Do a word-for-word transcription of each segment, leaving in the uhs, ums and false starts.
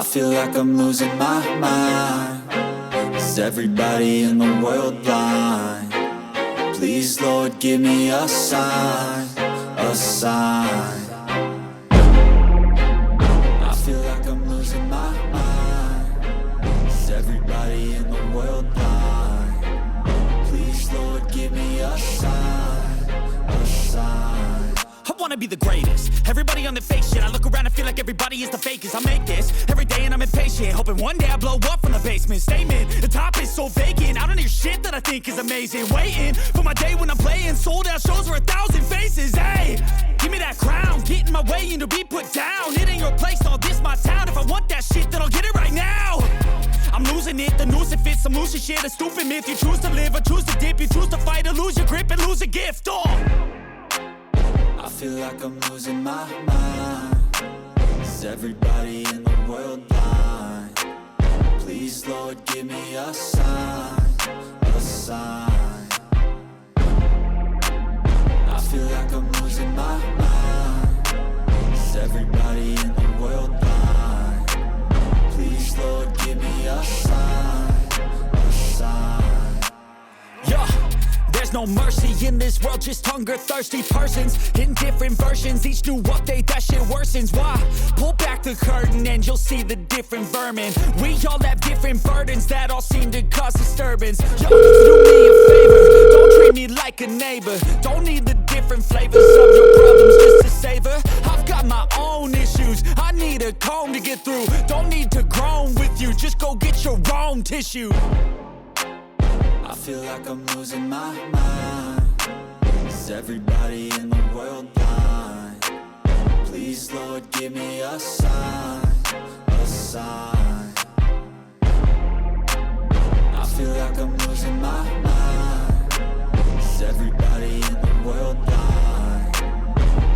I feel like I'm losing my mind. Is everybody in the world blind? Please, Lord, give me a sign, a sign. I feel like I'm losing my mind. Is everybody in the world blind? Please, Lord, give me a sign, a sign. I wanna be the greatest. Everybody on the fake shit. I look around and feel like everybody is the fakest. I make this every day and I'm impatient. Hoping one day I blow up from the basement. Statement, the top is so vacant. I don't hear shit that I think is amazing. Waiting for my day when I'm playing sold out shows for a thousand faces. Hey, give me that crown. Get in my way and you'll be put down. It ain't your place, all this my town. If I want that shit, then I'll get it right now. I'm losing it, the noose it fits. I'm losing shit, a stupid myth. You choose to live or choose to dip. You choose to fight or lose your grip and lose a gift. Oh. I feel like I'm losing my mind. Is everybody in the world blind? Please, Lord, give me a sign, a sign. I feel like I'm losing my mind. Is everybody in the world blind? Please, Lord, give me a sign, a sign. Yeah, there's no mercy in this world, just hunger thirsty persons in different versions. Each new update, that shit worsens. Why? Pull back the curtain and you'll see the different vermin. We all have different burdens that all seem to cause disturbance. Yo, do me a favor, don't treat me like a neighbor. Don't need the different flavors of your problems just to savor. I've got my own issues, I need a comb to get through. Don't need to groan with you, just go get your own tissue. I feel like I'm losing my mind. Is everybody in the world blind? Please, Lord, give me a sign, a sign. I feel like I'm losing my mind. Is everybody in the world blind?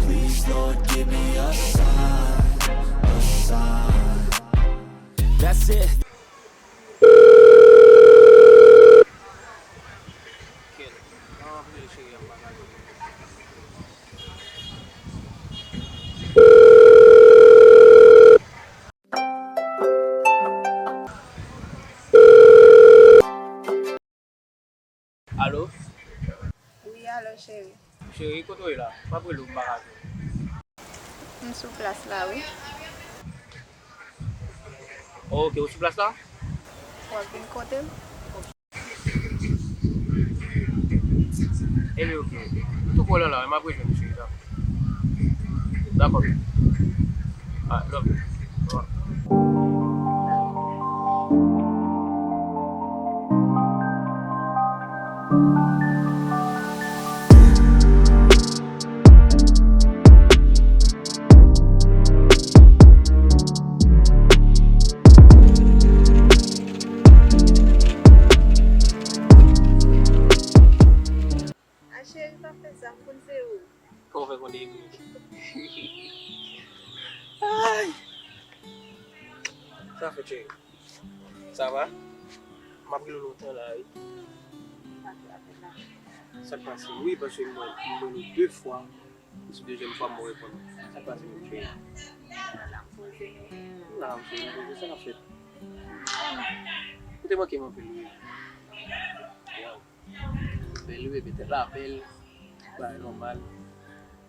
Please, Lord, give me a sign, a sign. That's it. Alo? Wi, alo, cheri. Cheri, kote w ye la? M ap rele w, m pa ka jwenn ou. M sou plas la, wi. Ok, ou sou plas la? W ap vin kote m? Ebyen, ok. M tou pre w la, m ap rejwenn ou, cheri, dakò. Dakò. Alright, love you. Bye. A cheri, pa fè sa, m konn se ou. Kòman w fè konnen e mwen? Ay! Sa fè, cheri? Sa va? M ap rele w lontan la, wi. Sa k pase? Wi, paske m wè, m wè nou de fwa. Se dezyèm fwa m reponn ou. Sa k pase menm, cheri? M la, m poze. M la, m poze. Sa k ap fèt? Ou te manke m anpil, wi. Waw. Bèl, wi, bebe, tèt la bèl. Bagay nòmal.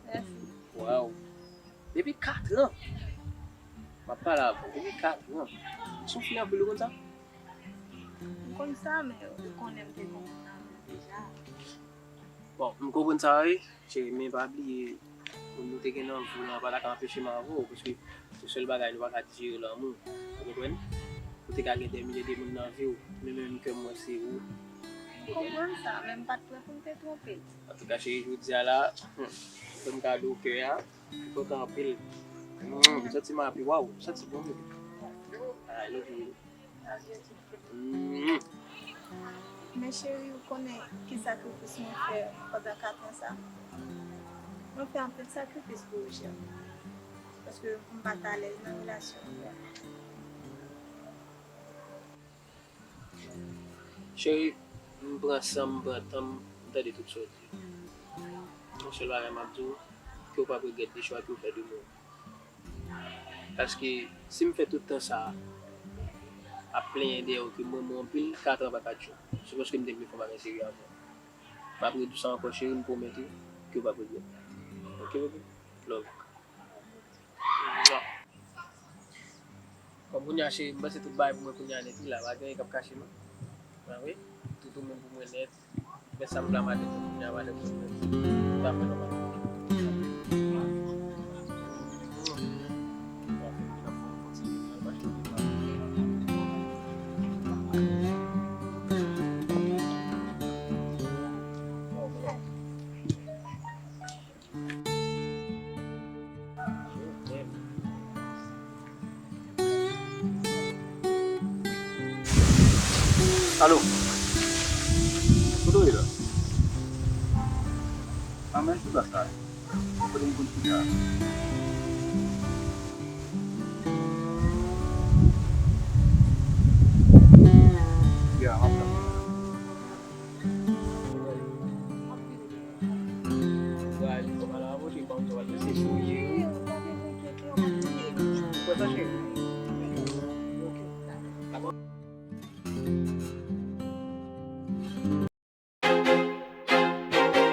Mèsi. Waw. Depi katran. M ap pale avè w. Depi katran. Ou soufri anpil, ou konn sa? M konn sa, men ou konnen m te gen yon moun nan men deja. Bon, m konprann sa, wi. Cheri, men pa bliye, moun nou te gen nan vi w lan pa ta ka anpeche m avè w, paske se sèl bagay nou pa ka dijere lanmou. Ou konprann? Ou te ka gen dè milye de moun nan vi w, men menm kè m wè se ou. M konprann sa, men m pa t prè pou m te twonpe l. Antouka, cheri, jodi a la, fè m kado kè a, m kontan anpil. Mm, m santi m api, waw, m santi bon menm. I love you. Mm. Men cheri, ou konnen ki sakrifis mwen fè pandan kat an sa? Mwen fè anpil sakrifis pou ou, cheri. Paske m pa t alèz nan relasyon an. Cheri, m pran san m, m pran tan m, m tande tout sa w di. Yon sèl bagay m ap di w, ke w p ap regrèt de chwa ke w fè de mwen. Paske si m fè tout tan sa a ap plenyen dèyè w ke m renmen w anpil, katran pa kat jou. Se paske m te vle fè yon bagay serye avè w. M ap redi w sa ankò, cheri, m pwomèt ou ke w p ap regrèt. Oke, bebe? Love. Bon, kounye a, cheri, m panse tout bagay pou mwen kounye a nèt, wi, la. Pa gen anyen k ap kache, non. Mwen, wi. Tout ou menm pou mwen nèt. Men sa m vle a madanm mwen, kounye a madanm mwen, mwen, m ta fè nòmal. Alo. Kote w ye la? A, men sou plas la. Kote m konn chita? Ya, m ap tann.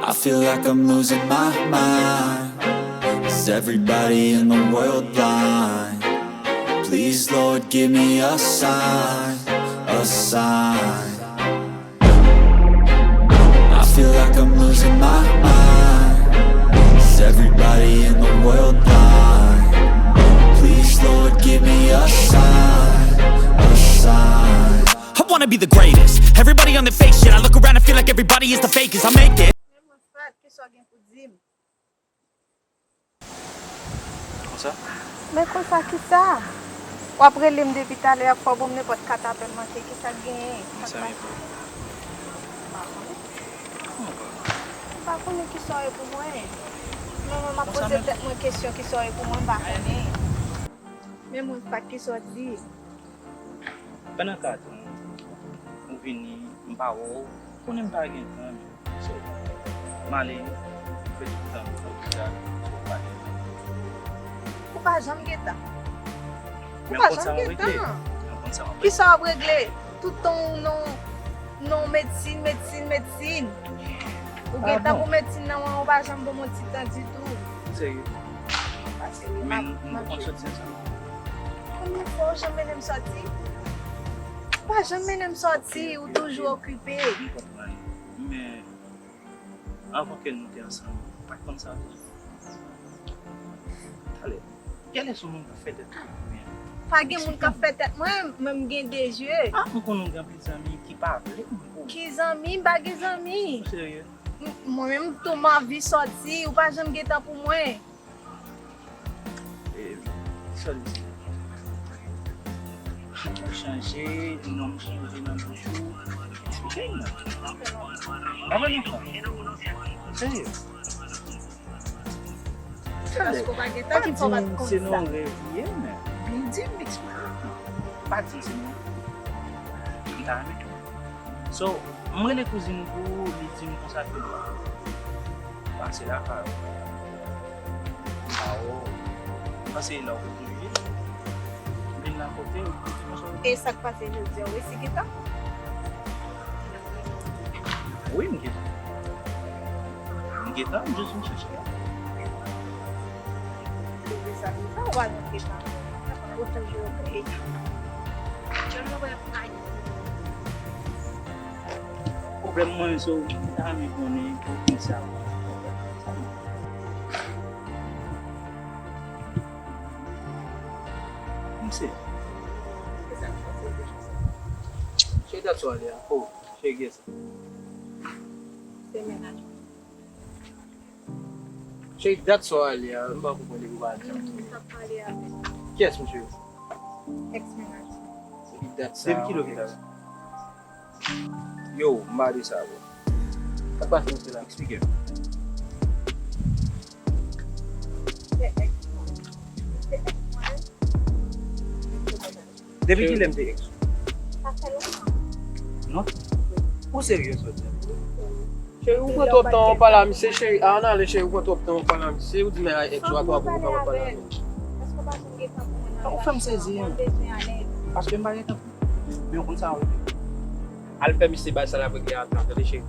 I feel like I'm losing my mind. Is everybody in the world blind? Please, Lord, give me a sign, a sign. I feel like I'm losing my mind. Is everybody in the world blind? Please, Lord, give me a sign, a sign. I wanna be the greatest. Everybody on the fake shit. I look around and feel like everybody is the fakest. I make it. Men mwen fat, kisa w gen pou di m? Konsa? Men konsa kisa? W ap rele m depi talè, w ap fè w ban m nenpòt kat apèl manke, kisa k genyen? Sa k pase? M pa konnen. M pa konnen kisa w ye pou mwen. Mwen menm m ap poze tèt mwen kesyon kisa w ye pou mwen, m pa konnen. Men mwen fat, kisa w di? Pandan kat an ou vini, m pa wè w, ou konnen m pa gen tan menm. So, m ale, m fè tout tan m pou w chita, ou pa gen tan. Ou pa janm gen tan. Ou pa janm gen tan. Kisa w ap regle? Tout tan w nan nan medsin, medsin, medsin. Ou gen tan pou medsin nan men w pa janm ban m yon ti tan ditou. Serye? Men nou poko sòti ansanm. Konbyen fwa w janm mennen m sòti? Ou pa janm mennen m sòti, ou toujou okipe. M konprann. Men anvan ke nou te ansanm, ou pa t konn sa vre. Talè, genlè se yon moun k ap fè tèt ou oubyen? Pa gen moun k ap fè tèt mwen, men m gen de zye. Ah, m konnen w gen anpil zanmi ki pa vle moun pou ou. Ki zanmi? M pa gen zanmi. Ou serye? M- Mwen menm tou m anvi sòti, ou pa janm gen tan pou mwen. E, sòl di. Ou chanje, non m chanje nan bouch ou. Eksplike m non. Pa vre non frè. Serye. Se paske w pa gen tan ki fè w pa t konn sa. Se nan rèv ou ye, men. Byen di m, eksplike m. Pa di m se non. M ta renmen tou. So, m rele kouzin pou li di m konsa ke l pase lakay ou. M pa wè w. M panse e la w konn ye. M vin la kote ou. E sa k pase jodi a, w resi gen tan? Wi, m gen tan. M gen tan, m jis vin chèche. Depi sa gen tan, w pa janm gen tan. Ou toujou okipe. Pwoblèm mwen, se w ta renmen konnen poukisa. M se. Cheri, dat sa w ale a? Oh, cheri, kiyès sa? Se mennaj mwen. Cheri, dat sa w ale a, m pa konprann depi w pa di m. M t ap pale avè l. Kiyès, mesye? Ex mennaj mwen. Depi dat sa. Depi kilè w kite avè l? Yo, m pa de sa, bro. Sa k pase, mesye la? Eksplike m. Se ex mwen. Se ex mwen. Depi kilè m te ex ou? Sa fè lontan. Non? Ou serye sa w di a? Cheri, ou pran twòp tan w pale a misye, cheri. A, ann ale, cheri, ou pran twòp tan w pale a misye. Ou di men a ex ou a twa kou, ou pa pale avè l. Paske w pa janm gen tan pou mwen Ou fè m sezi, hein. Paske m pa gen tan. Men ou konn sa, wi. Al fè misye bay sa l ap regle a tan, tande, cheri.